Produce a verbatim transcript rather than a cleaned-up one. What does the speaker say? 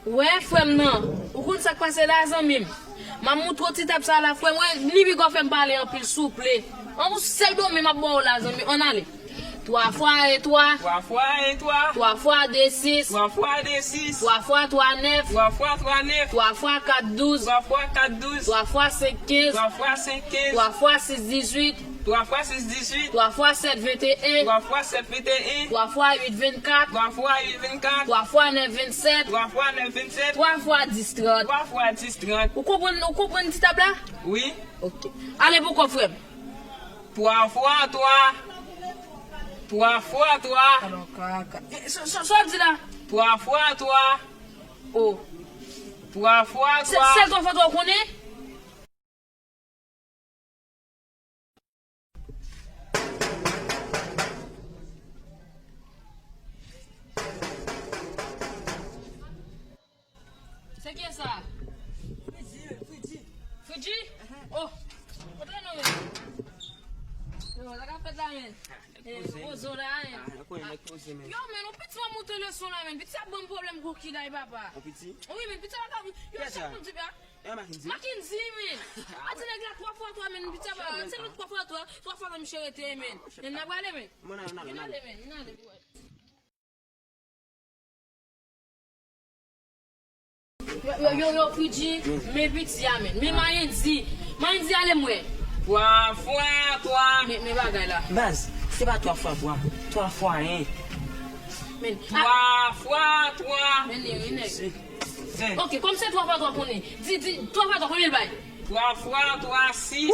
Wè, frè m nan, ou konn sa k pase la, zanmi m? M ap montre w ti tab sa la, frè m. Wè, li pi gwo fè m pale anpil, souple. An yon sèl domi m ap ba w la, zanmi m. Ann ale. Twa fwa en twa. Twa fwa en twa. Twa fwa de sis. Twa fwa de sis. Twa fwa twa nèf. Twa fwa twa nèf. Twa fwa kat douz. Twa fwa kat douz. Twa fwa senk kenz. Twa fwa senk kenz. Twa fwa sis dizuit. Twa fwa sis dizuit. Twa fwa sèt venteyen. Twa fwa sèt venteyen. Twa fwa uit vennkat. Twa fwa uit vennkat. Twa fwa nèf vennsèt. Twa fwa nèf vennsèt. Twa fwa dis trant. Twa fwa dis trant. Ou konprann, ou konprann ti tab la? Wi. Ok. Ale pou kò, frè m. Twa fwa twa. Twa fwa twa. Alò, kaka. Eh, sa, sa, sa w di la? Twa fwa twa. Oh. Twa fwa twa. Se, se twa fwa twa w konnen? Se ki sa? Fridji, Fridji. Fridji? Oh, kote nou men? Yo, sa ka fèt la men? Eh, Rozo la, eh. Yo, men, yon piti w ap monte leson la, men. Piti ap ban m pwoblèm gwo kilay, papa. Yon piti? Wi, men, piti ap ban m. Yo, chak moun di, ah. E Mackenzie? Mackenzie, men. A di nèg la twa fwa twa, men, piti ap, se nou twa fwa twa, twa fwa twa misye rete, men. Men, n ap ale, men. Mwen ale, mwen ale. Men, n ale, men. Yo, yo, yo, yo, Fridji, men piti a, men. Men Mayenzi. Mayenzi, ale mwen. Twa fwa twa. Men, men bagay la. Baz, se pa twa fwa twa. Twa fwa en. Men, a- Twa fwa twa. Men li, li nèg. Ok, kòm se twa fwa twa konnen. Di, di, twa fwa twa, konbyen l bay? Twa fwa twa, sis.